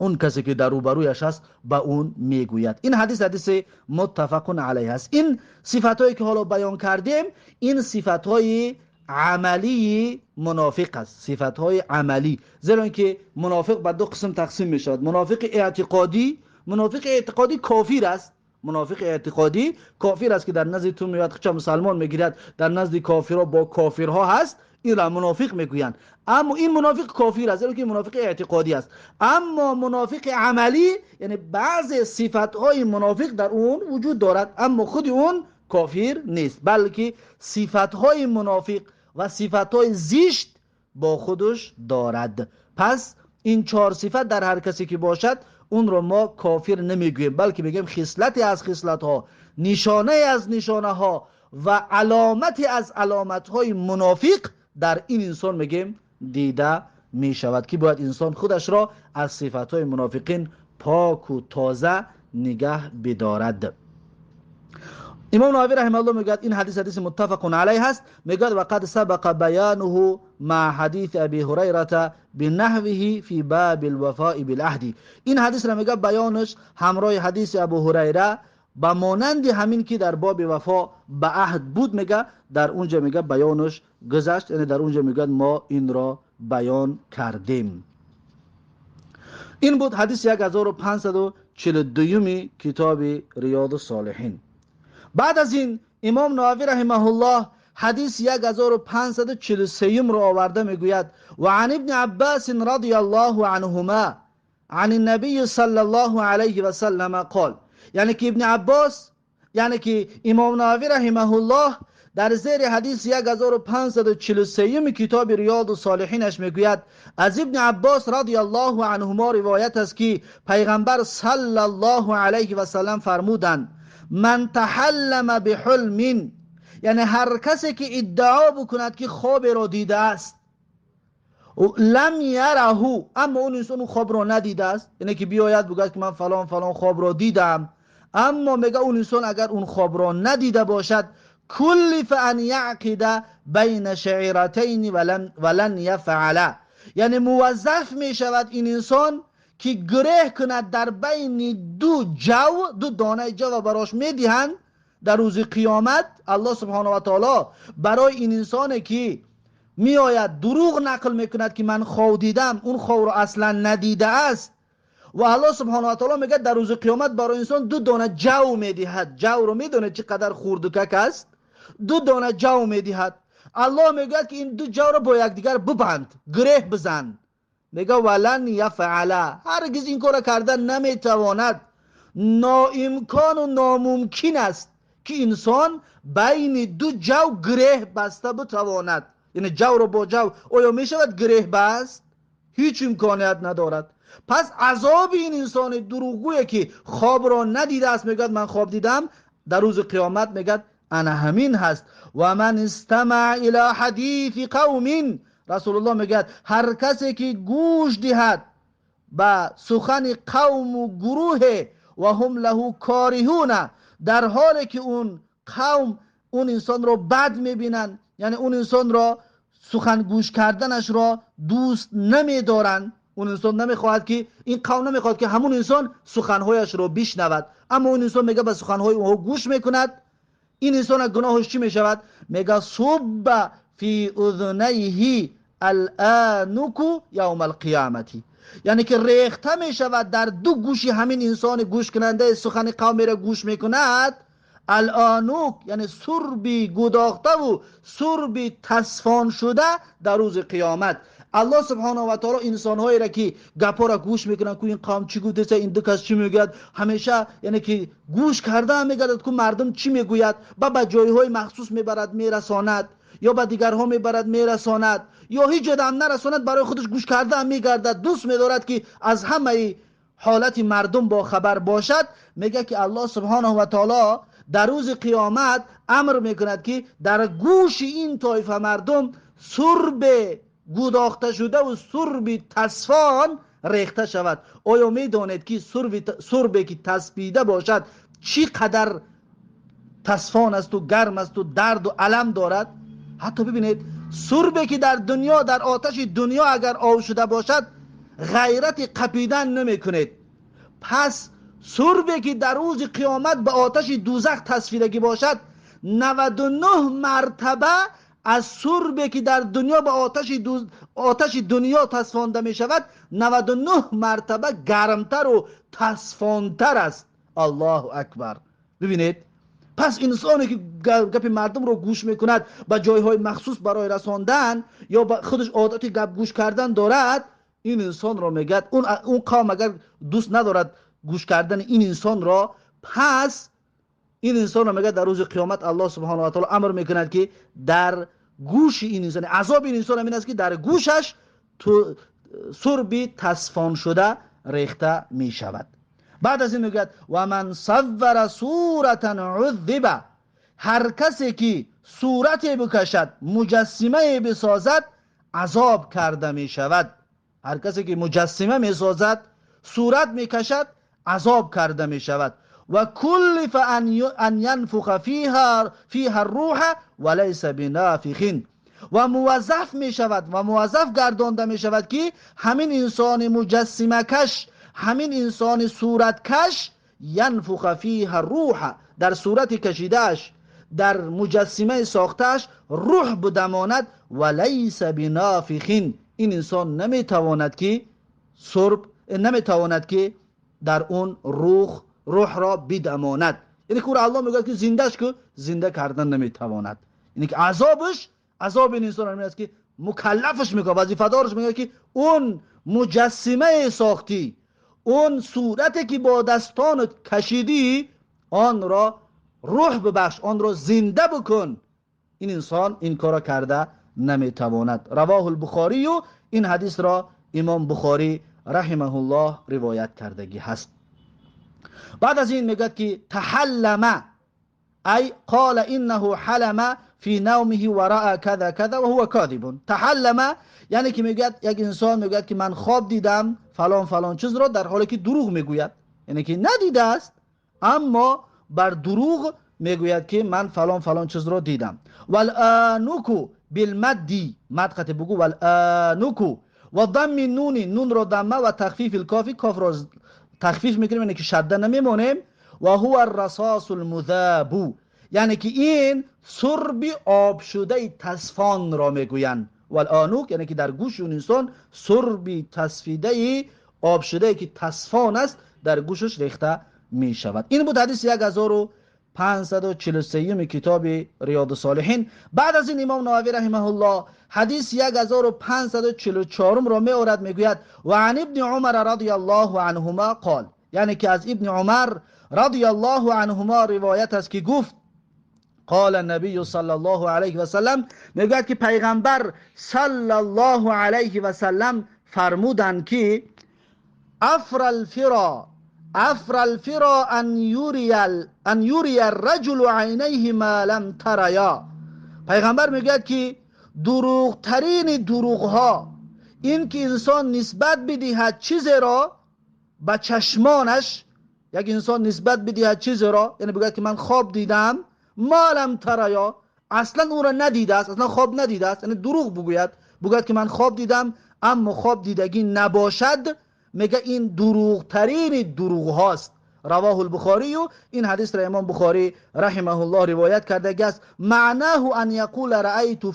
اون کسی که در روبرویش است به اون میگوید. این حدیث حدیث متفق علیه است. این صفتهایی که حالا بیان کردیم، این صفتهای عملی منافق است، صفتهای عملی. زیرا اینکه منافق به دو قسم تقسیم می شود: منافق اعتقادی. منافق اعتقادی کافر است. منافق اعتقادی کافر است که در نزد تو میاد خودش مسلمان میگیرد، در نزد کافرها با کافرها هست، این را منافق میگویند. اما این منافق کافر است، زیرا که منافق اعتقادی است. اما منافق عملی، یعنی بعض صفتهای منافق در اون وجود دارد، اما خود اون کافر نیست، بلکه صفتهای منافق و صفتهای زشت با خودش دارد. پس این چهار صفت در هر کسی که باشد، اون رو ما کافر نمیگوییم، بلکه میگیم خصلتی از خصلت ها، نشانه از نشانه ها و علامتی از علامت های منافق در این انسان میگیم دیده میشود که باید انسان خودش را از صفت های منافقین پاک و تازه نگه بدارد. امام نووی رحمه الله میگوید این حدیث حدیث متفق علیه است. میگوید وقد سبق بیانه مع حدیث ابی هریره بنحوه فی باب الوفاء بالعهد. این حدیث را میگه بیانش همراه حدیث ابو هریره با مانند همین که در باب وفا به عهد بود، میگه در اونجا میگه بیانش گذشت، یعنی در اونجا میگه ما این را بیان کردیم. این بود حدیث 1542 کتاب ریاض الصالحین. بعد از این امام نووی رحمه الله حدیث 1543 رو آورده، میگوید و عن ابن عباس رضی الله عنهما عن النبي صلى الله عليه وسلم قال. یعنی که ابن عباس، یعنی که امام نووی رحمه الله در زیر حدیث 1543 کتاب ریاض الصالحینش میگوید از ابن عباس رضی الله عنهما روایت است که پیغمبر صلی الله علیه و سلم فرمودند من تحلم بحلم، یعنی هر کسی که ادعا بکند که خواب را دیده است، لم یره، اما اون انسان خواب را ندیده است، یعنی که بیاید بگوید که من فلان فلان خواب را دیدم، اما میگه اون انسان اگر اون خواب را ندیده باشد، کلف ان یعقد بین شعیرتین ولن یفعل، یعنی موظف می شود این انسان که گره کند در بین دو جو، دو دانه جو براش میدهند در روز قیامت. الله سبحانه و تعالی برای این انسانی که میآید دروغ نقل میکند که من خواب دیدم، اون خواب رو اصلا ندیده است، و الله سبحانه و تعالی میگه در روز قیامت برای انسان دو دانه جو میدهد. جو رو میدونه چقدر خوردکک است؟ دو دانه جو میدهد. الله میگه که این دو جو رو با یکدیگر ببند، گره بزن. میگه ولن یفعل، هرگز این کار کردن نمیتواند. ناامکان و ناممکن است که انسان بین دو جو گره بسته بتواند. یعنی جو رو با جو آیا میشود گره بست؟ هیچ امکانیت ندارد. پس عذاب این انسان دروغگویی که خواب را ندیده است، میگه من خواب دیدم، در روز قیامت میگه انا همین هست. و من استمع الی حدیث قوم، رسول الله میگه هر کسی که گوش دهد به سخن قوم و گروه و هم له کارهون، در حالی که اون قوم اون انسان رو بد میبینن، یعنی اون انسان را сухан гӯш карданашро дӯст намедоранд. Он инсон намехоҳад, ки ин қавм намехоҳад, ки ҳамун инсон суханҳояшро бишнавад, аммо он инсон мега ба суханҳои онҳо гӯш мекунад. Ин инсон гуноҳаш чӣ мешавад? Мега субба фи узунайҳи алануку явма алқиямати, яъне ки рехта мешавад дар ду гӯши ҳамин инсони гӯшкунандаи сухани қавмеро гӯш мекунад. Аланук яъне сурби гудохтаву сурби тасфон шуда дар рӯзи қиёмат. Аллоҳ субҳонаҳу ва таоло инсонҳоеро, ки гапҳоро гӯш мекунанд, ку ин қавм чӣ гуфтеса, ин ду кас чӣ мегӯяд, ҳамеша яъне ки гӯш карда мегардад, ку мардум чӣ мегӯяд, ба ҷойҳои махсус мебарад, мерасонад, ё ба дигарҳо мебарад, мерасонад, ё ҳеҷ ҷода нарасонад, барои худаш гӯш карда мегардад, дӯст медорад, ки аз ҳамаи ҳолати мардум бохабар бошад. Мегӯяд, ки Аллоҳ субҳонаҳу ва таоло дар рӯзи қиёмат амр мекунад, ки дар гӯши ин тоифа мардум сурбе гудохта шудаву сурби тасфон рехта шавад. Оё медонед, ки сурбе ки таспида бошад, чӣ қадар тасфон асту гарм асту дарду алам дорад? Ҳатто бибинед, сурбе ки дар дунё, дар оташи дунё агар ов шуда бошад, ғайрати қапидан намекунед. Пас сурбе ки дар рӯзи қиёмат ба оташи дӯзах тасфидагӣ бошад, 99 мартаба аз сурбе ки дар дунё ба оташи дунё тасфонда мешавад, 99 мартаба гармтару тасфонтар аст. Аллоҳу акбар! Бибинед, пас инсоне ки гапи мардумро гӯш мекунад, ба ҷойҳои махсус барои расондан, ё ба худаш одати гап гӯш кардан дорад, ин инсонро мегӯяд, он қавм агар дӯст надорад гӯш кардани ин инсонро, пас ин инсонро мегӯяд, дар рӯзи қиёмат Аллоҳ субҳонаҳу ва таоло амр мекунад, ки дар гӯши ин инсон, азоби ин инсон ҳамин аст, ки дар гӯшаш сурби тасфоншуда рехта мешавад. Баъд аз ин мегӯяд: ва ман саввара суратан уззиба. Ҳар касе ки сурате бикашад, муҷассимае бисозад, азоб карда мешавад. Ҳар касе ки муҷассима месозад, сурат мекашад, азоб карда мешавад. Ва куллифа ан янфуха фиҳа рруҳа ва лайса бинофихин. Ва муваззаф мешавад, ва муваззаф гардонда мешавад, ки ҳамин инсони муҷассимакаш, ҳамин инсони сураткаш, янфуха фиҳа рруҳа, дар сурати кашидааш, дар муҷассимаи сохтааш рӯҳ будамонад. Ва лайса бинофихин, ин инсон наметавонад, ки сурб наметавонад, ки дар он рӯҳро бидамонад. Яъне ки ӯро Аллоҳ мегӯяд, ки зиндаш ку, зинда кардан наметавонад. Яъне ки азобаш, азоби ин инсон ҳамин аст, ки мукаллафаш мекунад, вазифадораш мегӯяд, ки он муҷассимае сохтӣ, он сурате ки бо дастонат кашидӣ, онро рӯҳ бибахш, онро зинда бикун. Ин инсон ин корро карда наметавонад. Равоҳу лбухорию. Ин ҳадисро имом Бухорӣ раҳимаҳуллоҳ ривоят кардагӣ ҳаст. Баъд аз ин мегӯяд, ки таҳаллама, ай қола иннаҳу ҳалама фи навмиҳи ва раъа каза каза ва ҳува козибун. Таҳаллама яъне ки мегӯяд, як инсон мегӯяд, ки ман хоб дидам фалон фалон чизро, дар ҳоле ки дурӯғ мегӯяд, яъне ки надидааст, аммо бар дурӯғ мегӯяд, ки ман фалон фалон чизро дидам. Валануку билмадди, мад қати бугу, валануку ва дамми нуни, нунро дамма, ва тахфифи лкофи, кофро тахфиф мекунем, яъне ки шадда намемонем. Ва ҳува аррасосу лмузабу, яъне ки ин сурби обшудаи тасфонро мегӯянд. Валанук яъне ки дар гӯши он инсон сурби тасфидаи обшудае, ки тасфон аст, дар гӯшаш рехта мешавад. Ин буд ҳадиси 1543-юми китоби Риёду Солиҳин. Баъд аз ин имом Нававӣ раҳимаҳуллоҳ ҳадиси 1544-умро меорад. Мегӯяд: ва ан ибни Умара радияллоҳу анҳума қол, яъне ки аз ибни Умар радияллоҳу анҳума ривоят аст, ки гуфт: قال النبي صلى الله عليه وسلم، мегӯяд, ки пайғамбар саллаллоҳу алайҳи васаллам фармуданд, ки афра лфиро, афра лфиро ан юрия рраҷулу айнайҳи ма лам тарая. Пайғамбар мегӯяд, ки дурӯғтарини дурӯғҳо ин ки инсон нисбат бидиҳад чизеро ба чашмонаш. Як инсон нисбат бидиҳад чизеро, яъне бигӯяд, ки ман хоб дидам, ма лам тарая. اصلا او را ندیده است، اصلا خواب ندیده است، یعنی دروغ بگوید، بگوید که من خواب دیدم اما خواب دیدگی نباشد، میگه این دروغ ترین دروغ هاست. رواه البخاری. این حدیث را امام بخاری رحمه الله روایت کرده است. معناه ان یقول رأیت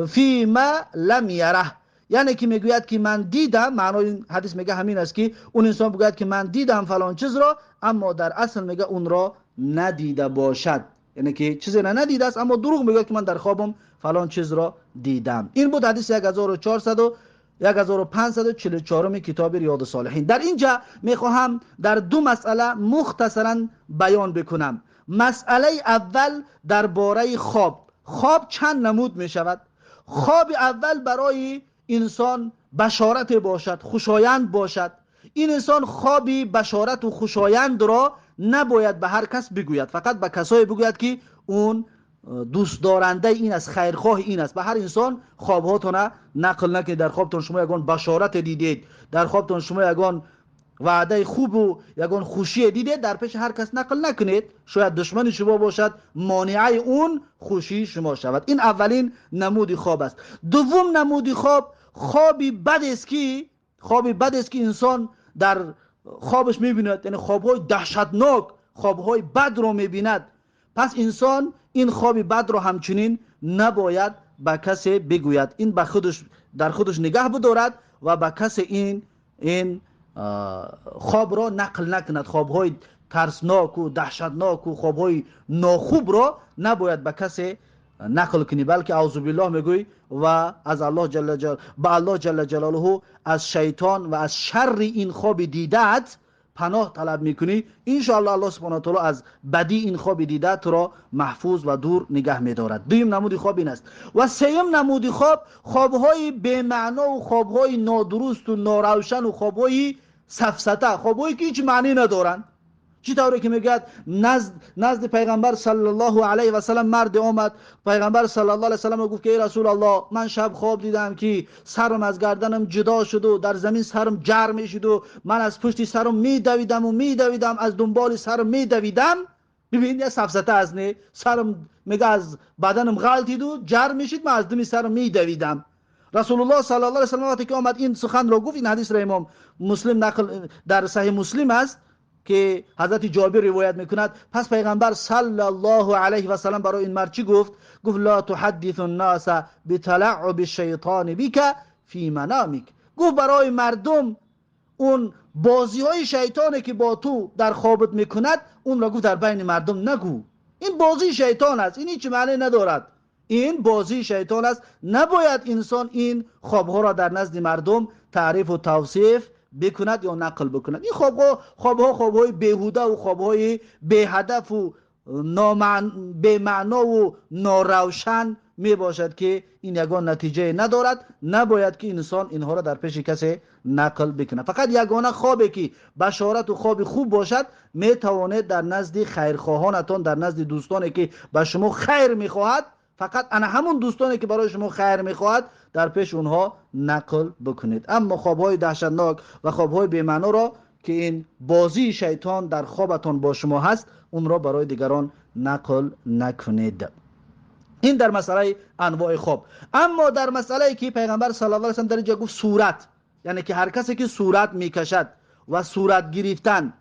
فی ما لم یره، یعنی که میگوید که من دیدم. معنای این حدیث میگه همین است که اون انسان بگوید که من دیدم فلان چیز را، اما در اصل میگه اون را ندیده باشد، یعنی که چیزی را ندیده است اما دروغ میگوید که من در خوابم فلان چیز را دیدم. این بود حدیث 1444 کتاب ریاض الصالحین. در اینجا میخواهم در دو مسئله مختصرا بیان بکنم. مسئله اول درباره خواب. خواب چند نمود میشود؟ خواب اول برای انسان بشارت باشد، خوشایند باشد. این انسان خوابی بشارت و خوشایند را نباید به هر کس بگوید، فقط به کسایی بگوید که اون دوست دارنده این است، خیرخواه این است. به هر انسان خوابهاتون نقل نکنید. در خوابتون شما یگان بشارت دیدید، در خوابتون شما یگان وعده خوب و یگان خوشی دیدید، در پیش هر کس نقل نکنید، شاید دشمن شما باشد، مانعه اون خوشی شما شود. این اولین نمود خواب است. دوم نمود خواب، خوابی بد است که خوابی بد است که انسان در خوابش میبیند، یعنی خوابهای دهشتناک، خوابهای بد رو میبیند. پس انسان این خواب بد رو همچنین نباید به کسی بگوید، این به خودش در خودش نگه بدارد و به کسی این خواب را نقل نکند. خوابهای ترسناک و دهشتناک و خوابهای ناخوب را نباید به کسی نقل کنی، بلکه اعوذ بالله میگوی و از الله جل جل به الله جل جلاله از شیطان و از شر این خواب دیدت پناه طلب میکنی. انشاءالله الله سبحانه و تعالی از بدی این خواب دیدت را محفوظ و دور نگه میدارد. دویم نمود خواب این است. و سیم نمود خواب، خوابهای بی‌معنا و خوابهای نادرست و ناروشن و خوابهای سفسطه، خوابهایی که هیچ معنی ندارند. چی طوری که میگوید نزد پیغمبر صلی الله علیه و سلم مرد آمد، پیغمبر صلی الله علیه و سلم گفت که ای رسول الله، من شب خواب دیدم که سرم از گردنم جدا شد و در زمین سرم جر میشد و من از پشت سرم میدویدم و میدویدم، از دنبال سرم میدویدم. ببین یه سفسطه از نه، سرم میگه از بدنم غلطید و جر میشد، من از دم سرم میدویدم. رسول الله صلی الله علیه و سلم وقتی که آمد این سخن را گفت، این حدیث را امام مسلم نقل در صحیح مسلم است که حضرت جابر روایت میکند. پس پیغمبر صلی الله علیه و سلم برای این مرد چی گفت؟ گفت لا تحدث الناس بتلعب الشیطان بک فی منامک. گفت برای مردم اون بازی های شیطانه که با تو در خوابت میکند، اون را گفت در بین مردم نگو. این بازی شیطان است، این هیچ معنی ندارد، این بازی شیطان است. نباید انسان این خوابها را در نزد مردم تعریف و توصیف بکند یا نقل بکند. این خوابها خوابهای بیهوده و خوابهای بی‌هدف و بی‌معنا و ناروشن می باشد که این یگان نتیجه ندارد. نباید که انسان اینها را در پیش کسی نقل بکند. فقط یگانه خوابی که بشارت و خواب خوب باشد می تواند در نزد خیرخواهانتان، در نزد دوستانی که به شما خیر می خواهد، فقط انا همون دوستانی که برای شما خیر میخواهد در پیش اونها نقل بکنید. اما خوابهای دهشتناک و خوابهای بی‌معنا را که این بازی شیطان در خوابتان با شما هست، اون را برای دیگران نقل نکنید. این در مسئله انواع خواب. اما در مسئله که پیغمبر صلی الله علیه و سلم در اینجا گفت صورت، یعنی که هر کسی که صورت میکشد و صورت گرفتن،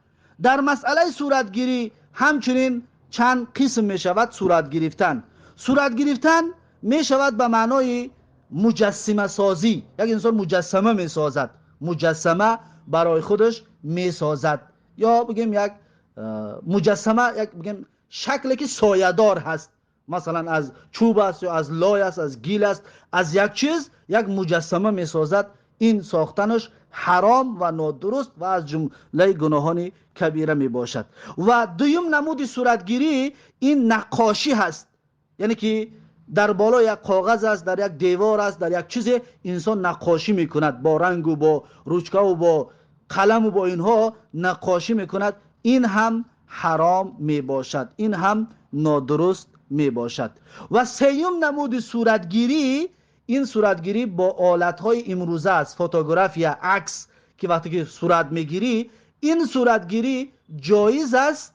در مسئله صورتگیری همچنین چند قسم میشود. صورت گرفتن، صورت گرفتن می شود به معنای مجسمه سازی. یک انسان مجسمه می سازد، مجسمه برای خودش می سازد، یا بگیم یک مجسمه، یک بگیم شکلی که سایه‌دار هست، مثلا از چوب است یا از لای است، از گیل است، از یک چیز یک مجسمه می سازد. این ساختنش حرام و نادرست و از جمله گناهان کبیره می باشد. و دویم نمود صورتگیری این نقاشی هست، یعنی که در بالا یک کاغذ است، در یک دیوار است، در یک چیز انسان نقاشی میکند، با رنگ و با روچکا و با قلم و با اینها نقاشی میکند. این هم حرام میباشد، این هم نادرست میباشد. و سیوم نمود صورتگیری، این صورتگیری با آلت‌های امروزه است، فوتوگرافی، عکس که وقتی که صورت میگیری، این صورتگیری جایز است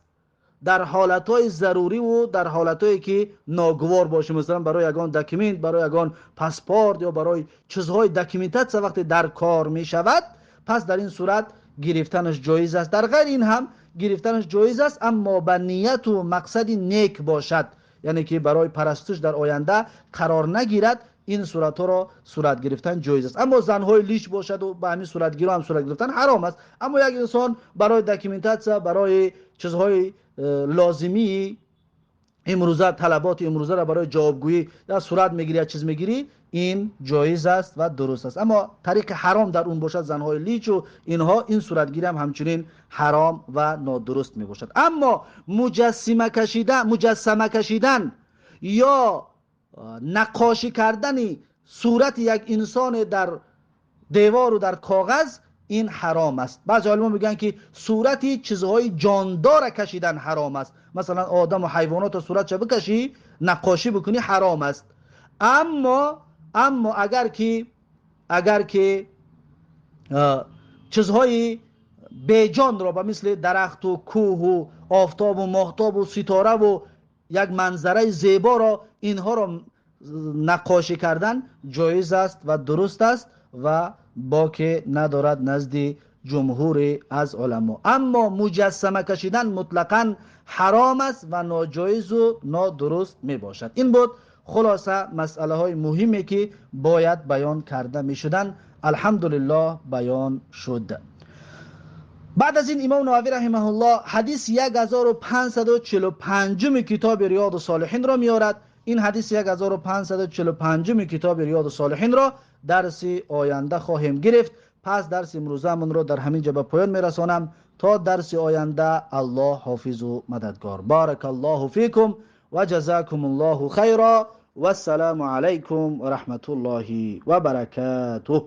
дар ҳолатҳои заруриву дар ҳолатҳое ки ногувор бошад, масалан барои ягон документ, барои ягон паспорт ё барои чизҳои документатсия вақте дар кор мешавад, пас дар ин сурат гирифтанаш ҷоиз аст. Дар ғайри ин ҳам гирифтанаш ҷоиз аст, аммо ба нияту мақсади нек бошад, яъне ки барои парастиш дар оянда қарор нагирад, ин суратҳоро сурат гирифтан ҷоиз аст. Аммо занҳои лич бошаду ба ҳамин суратгиро ҳам сурат гирифтан ҳаром аст. Аммо як инсон барои документатсия, барои чизҳои лозимии имрӯза, талаботи имрӯзаро барои ҷавобгӯӣ дар сурат мегирӣ, я чиз мегирӣ, ин ҷоиз аст ва дуруст аст. Аммо тариқи ҳаром дар он бошад, занҳои личу инҳо, ин суратгирӣ ҳам ҳамчунин ҳаром ва нодуруст мебошад. Аммо муҷассама кашидан ё наққошӣ кардани сурати як инсоне дар девору дар коғаз, ин ҳаром аст. Баъзе олимо мегӯянд, ки сурати чизҳои ҷондора кашидан ҳаром аст. Масалан, одаму ҳайвонотро суратша бикашӣ, наққошӣ бикунӣ, ҳаром аст. Аммо агар ки чизҳои беҷонро ба мисли дарахту кӯҳу офтобу моҳтобу ситораву як манзараи зеборо, инҳоро наққошӣ кардан ҷоиз аст ва дуруст аст ва боке надорад назди ҷумҳури аз уламо. Аммо муҷассама кашидан мутлақан ҳаром аст ва ноҷоизу нодуруст мебошад. Ин буд хулоса масъалаҳои муҳиме, ки бояд баён карда мешуданд. Алҳамдулиллоҳ, баён шуд. Баъд аз ин имом Нававӣ раҳимаҳуллоҳ ҳадиси 1545 китоби Риёду Солиҳинро меорад. Ин ҳадиси 1545 китоби Риёду Солиҳинро дарси оянда хоҳем гирифт. Пас дарси имрӯзамонро дар ҳамин ҷо ба поён мерасонам. То дарси оянда Аллоҳ ҳофизу мададгор. Баракаллоҳу фикум ва ҷазакумуллоҳу хайро. Вассалому алайкум ва раҳматуллоҳи ва баракатуҳ.